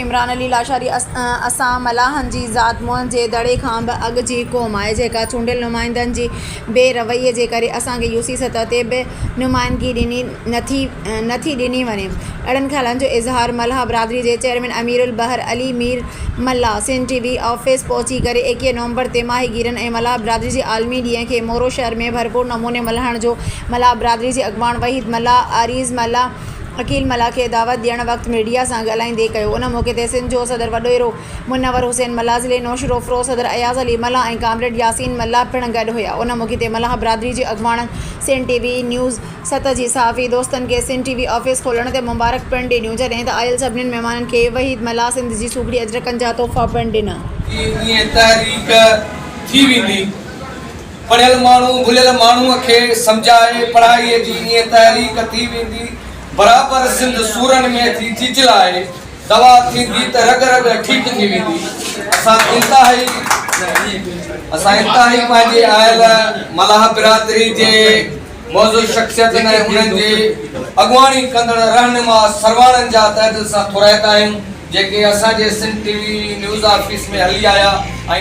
عمران علي لاشاري اسان ملاحن جي ذات موهن جي دڙي کان به اڳ جي قوم آهي جيڪا چونڊيل نمائندن جي بي رويي جي ڪري اسان کي يوسي سطح تي به نمائندگي ڏني نٿي نٿي ڏني وڃي اهڙن خيالن جو اظهار ملاح برادري جي chairman Amir Albahar Ali Mir Mallah Sindh T V office پهچي ڪري 21 نومبر تي ماهيگيرن ۽ ملاح برادري جي عالمي ڏينهن کي مورو شهر ۾ ڀرپور نموني ملهائڻ جو ملاح برادري جي اڳواڻ وحيد ملاح عريض ملاح عقيل ملاح کي دعوت ڏيڻ وقت ميڊيا سان ڳالهائيندي ڪيو. ان موقعي تي سنڌ جو صدر وڏيرو منور حسين ملاح، ضلعي نوشھروفروز صدر اياز علي ملاح ۽ ڪامريڊ ياسين ملاح پڻ گڏ هيا. ان موقعي تي ملاح برادري جي اڳواڻن سنڌ ٽي وي نيوز ست جي صحافي دوستن کي سنڌ ٽي وي آفيس کولڻ تي مبارڪ پڻ ڏنيون جڏهن ته آيل سڀني مهمانن کي وحيد ملاح سنڌ جي سوکڙي اجرڪن جا تحفا پڻ ڏنا. جي ائين تحريڪ ٿي ويندي. پڙهيل ماڻهو ڀليل ماڻهوء کي سمجهائي پڙهائيء جي ائين تحريڪ ٿي ويندي برابر سنڌ سورن ۾ ٿي چيچلائي دوا ٿيندي ته رڳ رڳ ٺيڪ ٿي ويندي اسان انتهائي اسان انتهائي پنهنجي آيل ملاح برادري جي معزز شخصيتن ۽ انهن جي اڳواڻي ڪندڙ رهنما سرواڻن جا تهه دل سان ٿورائتا آهيون جيڪي اسان جي Sindh T V news office ۾ هلي آيا ۽